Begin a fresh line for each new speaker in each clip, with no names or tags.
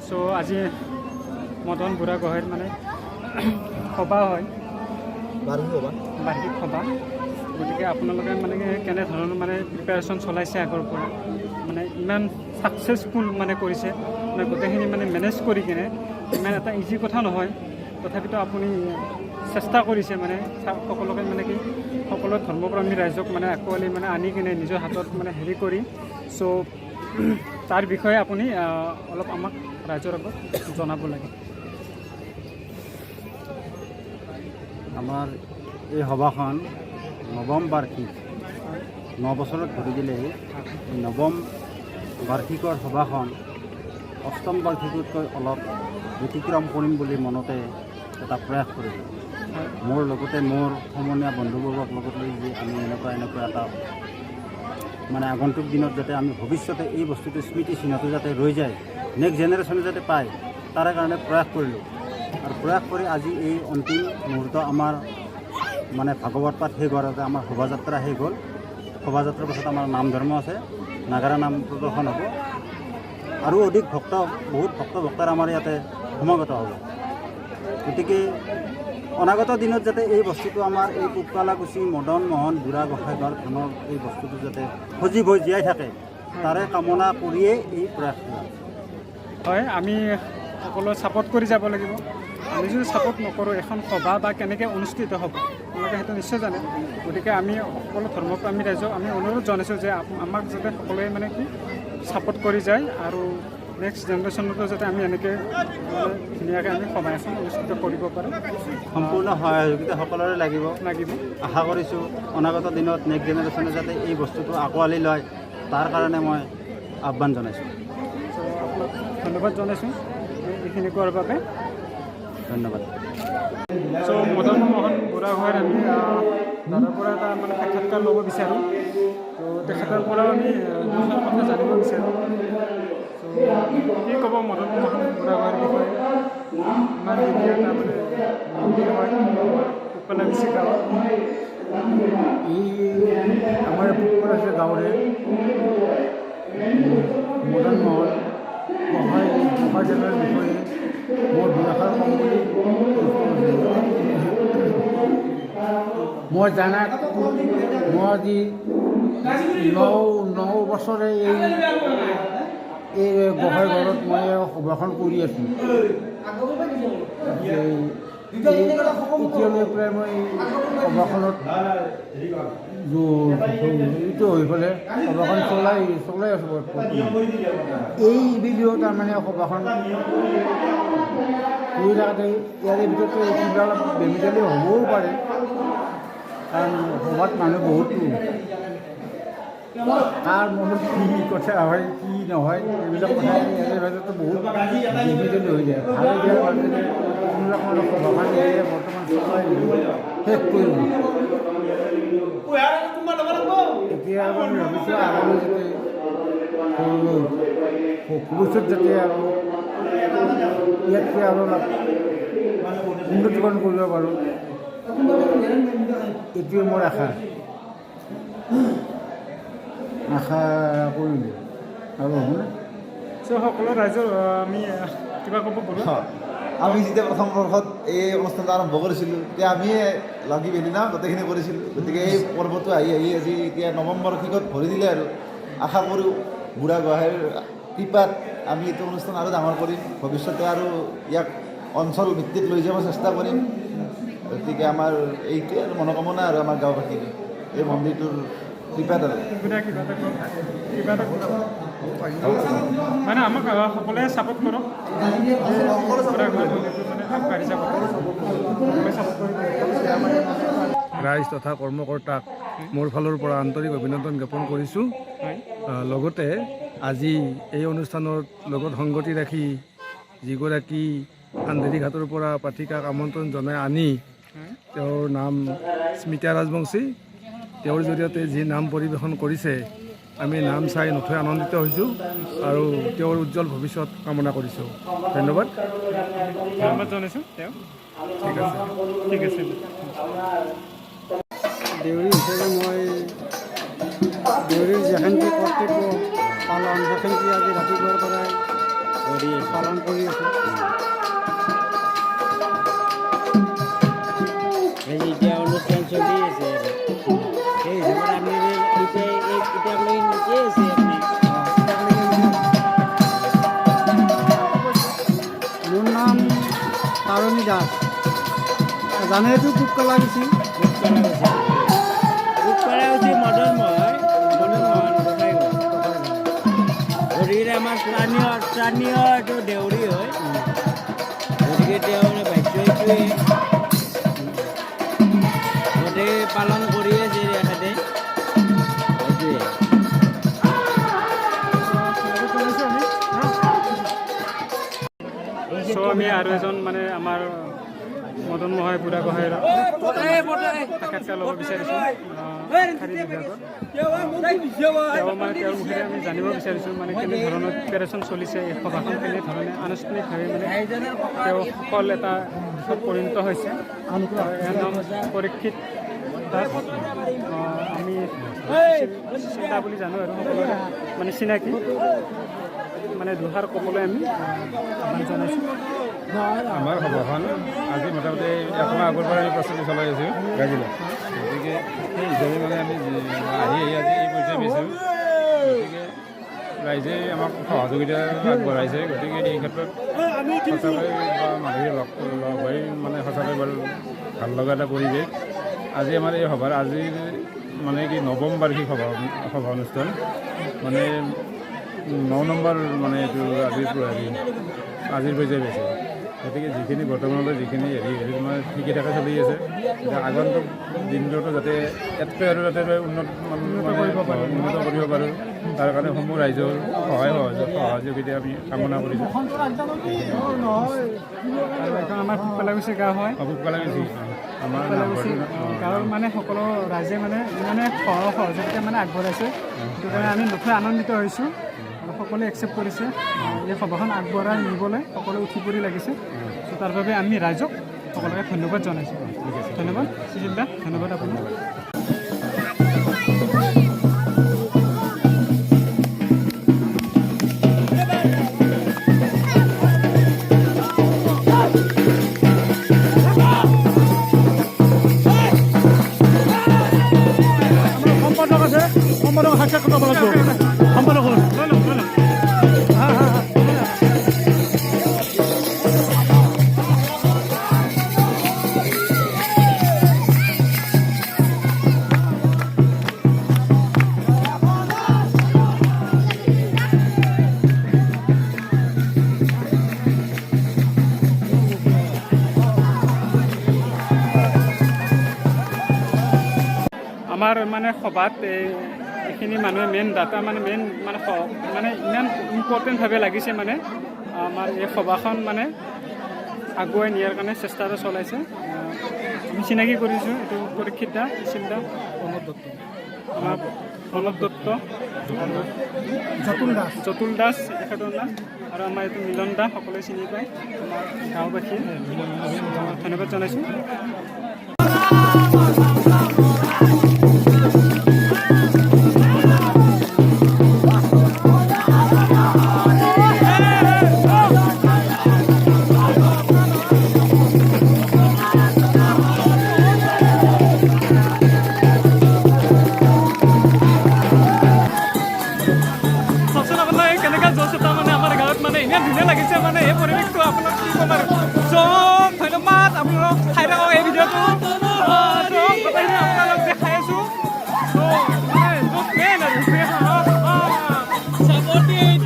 চ' আজি মদন বুঢ়াগোহাঁইৰ মানে সভা হয়, বাৰ্ষিক সভা। গতিকে আপোনালোকে মানে কেনেধৰণৰ মানে প্ৰিপেৰেশ্যন চলাইছে আগৰ পৰা, মানে ইমান ছাকচেছফুল মানে কৰিছে, মানে গোটেইখিনি মানে মেনেজ কৰি কিনে ইমান এটা ইজি কথা নহয়। তথাপিতো আপুনি চেষ্টা কৰিছে মানে সকলোকে মানে কি সকলো ধৰ্মপ্ৰেমী ৰাইজক মানে আঁকোৱালি মানে আনি কিনে নিজৰ হাতত মানে হেৰি কৰি। চ' তাৰ বিষয়ে আপুনি অলপ আমাক ৰাইজৰ আগত জনাব লাগে।
আমাৰ এই সভাখন নৱম বাৰ্ষিক, 9 বছৰত ভৰি দিলে। এই নৱম বাৰ্ষিকৰ সভাখন অষ্টম বাৰ্ষিকতকৈ অলপ ব্যতিক্ৰম কৰিম বুলি মনতে এটা প্ৰয়াস কৰিলোঁ। মোৰ লগতে মোৰ সমনীয়া বন্ধুবৰ্গক লগত লৈ যে আমি এনেকুৱা এনেকুৱা এটা মানে আগন্তুক দিনত যাতে আমি ভৱিষ্যতে এই বস্তুটো স্মৃতি চিহ্নটো যাতে ৰৈ যায়, নেক্সট জেনেৰেশ্যনে যাতে পায়, তাৰে কাৰণে প্ৰয়াস কৰিলোঁ। আৰু প্ৰয়াস কৰি আজি এই অন্তিম মুহূৰ্ত আমাৰ মানে ভাগৱত পাঠ শেষ হোৱাৰ আগতে আমাৰ শোভাযাত্ৰা শেষ হ'ল। শোভাযাত্ৰাৰ পাছত আমাৰ নাম ধৰ্ম আছে, নাগাৰা নাম প্ৰদৰ্শন হ'ব আৰু অধিক ভক্ত, বহুত ভক্ত ভক্তৰ আমাৰ ইয়াতে সমাগত হ'ব। গতিকে অনাগত দিনত যাতে এই বস্তুটো আমাৰ এই পূব মদন মোহন বুঢ়া গোসাঁইঘৰ থানৰ এই বস্তুটো যাতে সজীৱ হৈ জীয়াই থাকে, তাৰে কামনা কৰিয়েই এই প্ৰয়াস কৰা।
হয়, আমি সকলোৱে ছাপৰ্ট কৰি যাব লাগিব। আমি যদি ছাপৰ্ট নকৰোঁ, এখন সভা বা কেনেকৈ অনুষ্ঠিত হ'ব, আপোনালোকে সেইটো নিশ্চয় জানে। গতিকে আমি সকলো ধৰ্মপ্ৰেমী ৰাইজক আমি অনুৰোধ জনাইছোঁ যে আমাক যাতে সকলোৱে মানে কি ছাপৰ্ট কৰি যায় আৰু নেক্সট জেনেৰেশ্যনতো যাতে আমি এনেকৈ মানে ধুনীয়াকৈ আমি সভা এখন অনুষ্ঠিত কৰিব পাৰোঁ।
সম্পূৰ্ণ সহযোগিতা সকলোৰে লাগিব।
লাগিব।
আশা কৰিছোঁ অনাগত দিনত নেক্সট জেনেৰেশ্যনে যাতে এই বস্তুটো আঁকোৱালি লয়, তাৰ কাৰণে মই আহ্বান জনাইছোঁ।
চ' আপোনাক ধন্যবাদ জনাইছোঁ এইখিনি কোৱাৰ বাবে।
ধন্যবাদ।
চ' মদন মোহন বুঢ়াগোহাঁইৰ আমি দাদাৰ পৰা এটা মানে সাক্ষাৎকাৰ ল'ব বিচাৰোঁ। ত' তেখেতৰ পৰাও আমি দুষাৰ কথা জানিব বিচাৰোঁ। চ' কি ক'ব মদন মোহন বুঢ়াগোহাঁইৰ বিষয়ে? ইমান ধুনীয়া এটা মানে মন্দিৰ হয় পূব গাঁৱত।
এই আমাৰ পূব গাঁৱৰে মদন মোহন গোহাঁই গোসাঁইজনৰ বিষয়ে মই দুআষাৰ ক'ম বুলি। মই জানাত মই আজি ন ন বছৰে এই এই গোসাঁই ঘৰত মই সভাখন কৰি আছোঁ। এতিয়ালৈ প্ৰায় মই সভাখনত জড়িত হৈ পেলাই সভাখন চলাই চলাই আছোঁ বৰ্তমান। এই ভিডিঅ' তাৰমানে সভাখন কৰি থাকোঁতে ইয়াৰে ভিতৰতে কিবা অলপ বেমেজালি হ'বও পাৰে, কাৰণ সভাত মানুহ বহুতো, কাৰ মনত কি কথা হয় কি নহয়, এইবিলাক কথা ইয়াৰে মাজতো বহুত বেমেজালি হৈ যায়। ভালে বেয়াৰ মাজেৰে কোনো ৰকমৰ সভাখন এতিয়া বৰ্তমান চলাই শেষ কৰিলোঁ। এতিয়া আমি ভাবিছোঁ আগলৈ যাতে ভৱিষ্যত যাতে আৰু ইয়াতকৈ আৰু অলপ উন্নতিকৰণ কৰিব পাৰোঁ, এইটোৱে মোৰ আশা আশা কৰিলোঁ আৰু হ'বনে।
চ' সকলো ৰাইজৰ আমি কিবা ক'ব বৰুৱা?
আমি যেতিয়া প্ৰথম বৰ্ষত এই অনুষ্ঠানটো আৰম্ভ কৰিছিলোঁ, তেতিয়া আমিয়ে লাগি মেলি না গোটেইখিনি কৰিছিলোঁ। গতিকে এই পৰ্বটো আহি আহি আজি এতিয়া নৱম বাৰ্ষিকত ভৰি দিলে আৰু আশা কৰোঁ বুঢ়া গোহাঁইৰ কৃপাত আমি এইটো অনুষ্ঠান আৰু ডাঙৰ কৰিম, ভৱিষ্যতে আৰু ইয়াক অঞ্চল ভিত্তিত লৈ যাব চেষ্টা কৰিম। গতিকে আমাৰ এইটোৱে আৰু মনোকামনা আৰু আমাৰ গাঁওবাসীৰ এই মন্দিৰটোৰ কৃপাত আৰু
কিবা কিবা এটা কওক, কিবা এটা কওক। মানে আমাক সকলোৱে ছাপোৰ্ট কৰক, বুঢ়া গোহাঁই মন্দিৰটো মানে আগবাঢ়ি যাব, সকলোৱে ছাপোৰ্ট কৰিব।
ৰাইজ তথা কৰ্মকৰ্তাক মোৰ ফালৰ পৰা আন্তৰিক অভিনন্দন জ্ঞাপন কৰিছোঁ। লগতে আজি এই অনুষ্ঠানৰ লগত সংগতি ৰাখি যিগৰাকী আন্ধেৰীঘাটৰ পৰা পাঠিকাক আমন্ত্ৰণ জনাই আনি, তেওঁৰ নাম স্মিতা ৰাজবংশী, তেওঁৰ জৰিয়তে যি নাম পৰিৱেশন কৰিছে, আমি নাম চাই নথৈ আনন্দিত হৈছোঁ আৰু তেওঁৰ উজ্জ্বল ভৱিষ্যত কামনা কৰিছোঁ। ধন্যবাদ।
ধন্যবাদ জনাইছোঁ তেওঁ।
ঠিক আছে।
ঠিক আছে।
দেউৰী হিচাপে মই দেউৰীৰ যেখানটি কৰ্তব্য পালন, সেইখানটি আজি ৰাতিপুৱাৰ পৰাই
কৰি আছোঁ।
পালন কৰি আছোঁ।
এই এতিয়া অনুষ্ঠান চলি আছে আৰু সেই হিচাপত আপুনি এতিয়া এতিয়ালৈকে ঠিকেই আছে আপুনি।
মোৰ নাম তাৰণী দাস। জানেতো, পূব কালাকুছি।
খুব কলা হৈছে, খুব কলা হৈছে। মদন মোহন, মদন মোহন গোসাঁই ঘৰ। গতিকে আমাৰ স্থানীয় এইটো দেউৰী হয়। গতিকে তেওঁৰ বাদ্য এইটোৱে গোটেই পালন কৰি আছে তেখেতে, সেইটোৱে।
জনাইছোঁ আমি। চ' আমি আৰু এজন মানে আমাৰ মদন মোহন বুঢ়াগোহাঁইৰ সাক্ষাৎকাৰ ল'ব বিচাৰিছোঁ খাৰী বিভাগত। তেওঁ মানে তেওঁৰ মুখেৰে আমি জানিব বিচাৰিছোঁ মানে কেনেধৰণৰ প্ৰিপেৰেশ্যন চলিছে, এই সভাখন কেনেধৰণে আনুষ্ঠানিকভাৱে মানে তেওঁ সফল এটা দিশত পৰিণত হৈছে। ইয়াৰ নাম পৰীক্ষিত দাস। আমি চিন্তা বুলি জানো আৰু সকলোৰে মানে চিনাকি। মানে দুষাৰ ক'বলৈ আমি আহ্বান জনাইছোঁ।
আমাৰ সভাখন আজি মোটামুটি একমাহ আগৰ পৰা আমি প্ৰস্তুতি চলাই আছোঁ। গতিকে সেই হিচাপে মানে আমি আহি আহি আজি এই পৰ্যায় পাইছোঁ। গতিকে ৰাইজে আমাক সহযোগিতা আগবঢ়াইছে। গতিকে এই ক্ষেত্ৰত সঁচাকৈ বা মানুহে লগ লগ হৈ মানে সঁচাকৈ বৰ ভাল লগা এটা পৰিৱেশ। আজি আমাৰ এই সভাৰ আজিৰ মানে কি নৱম বাৰ্ষিক সভা অনুষ্ঠান, মানে 9 নম্বৰ মানে এইটো আজিৰ হেৰি আজিৰ পৰ্যায় পাইছে। গতিকে যিখিনি বৰ্তমানলৈ যিখিনি হেৰি হেৰি মানে ঠিকে ঠাকে চলি আছে, এতিয়া আগন্তুক দিনটোতো যাতে ইয়াতকৈ আৰু যাতে উন্নত মানে উন্নত কৰিব পাৰোঁ, তাৰ কাৰণে সমূহ ৰাইজৰ সহায় সহযোগিতা আমি কামনা কৰিছোঁ।
আৰু এখন আমাৰ পূব গাঁও হয়।
পূব আমাৰ।
কালাকুছি গাঁৱৰ মানে সকলো ৰাইজে মানে ইমানে সহযোগিতা মানে আগবঢ়াইছে, সেইটো কাৰণে আমি নথৈ আনন্দিত হৈছোঁ আৰু সকলোৱে একচেপ্ট কৰিছে। এই সভাখন আগবঢ়াই নিবলৈ সকলোৱে উঠি পৰি লাগিছে। চ' তাৰ বাবে আমি ৰাইজক সকলোকে ধন্যবাদ জনাইছোঁ। ধন্যবাদ সুশীল দা, ধন্যবাদ আপোনাক।
সম্পাদক আছে, সম্পাদক সাক্ষাৎ কৰিব লাগিব। সম্পাদক হ'ল।
লৈ লওক, লৈ লওক।
হা হা হা।
আমাৰ মানে সভাত এইখিনি মানুহে মেইন দাতা, মানে মেইন মানে মানে ইমান ইম্পৰ্টেণ্টভাৱে লাগিছে, মানে আমাৰ এই সভাখন মানে আগুৱাই নিয়াৰ কাৰণে চেষ্টা এটা চলাইছে। আমি চিনাকি কৰিছোঁ, এইটো পৰীক্ষিত দা, সুশীল দা, আমাৰ প্ৰণৱ দত্ত আৰু
যতুল দাস।
যতুল দাস তেখেতৰ নাম। আৰু আমাৰ এইটো মিলন দা, সকলোৱে চিনি পায় আমাৰ গাঁওবাসীয়ে। ধন্যবাদ জনাইছোঁ। চাওকচোন আপোনালোকে কেনেকুৱা জোচ এটা মানে আমাৰ গাঁৱত মানে ইমান ধুনীয়া লাগিছে মানে এই পৰিৱেশটো, আপোনাক কি ক'ম আৰু। চ' ধন্যবাদ, আপোনালোক চাই থাকক এই ভিডিঅ'টো। চ' গোটেইখিনি আপোনালোক দেখাই আছোঁ। চ' মানে জোচ মেইন আৰু। Support it.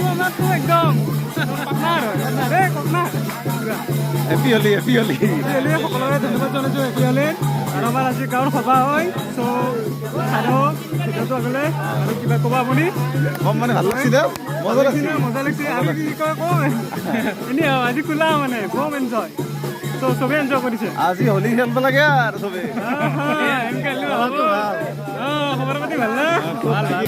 আমাৰতো একদম পাৰ্টনাৰ হয়, পাৰ্টনাৰ। এই partner.
Happy Holi, happy Holi.
Happy Holi, সকলোৰে ধন্যবাদ জনাইছোঁ হেপী হোলী। আৰু আমাৰ আজি গাঁৱৰ সভা হয়, চ' চাই থাকক ভিডিঅ'টো আগলৈ। আৰু কিবা ক'ব আপুনি?
কম মানে ভাল লাগছি না, মজা লাগছি।
মজা লাগছে। আৰু কি কয় কম এনেই আৰু আজি খোলা মানে কম এনজয়, চ' চবেই এনজয় কৰিছে।
আজি হোলী খেলব লাগে আৰু চবে।
খবৰ পাতি ভাল না? ভাল ভাল।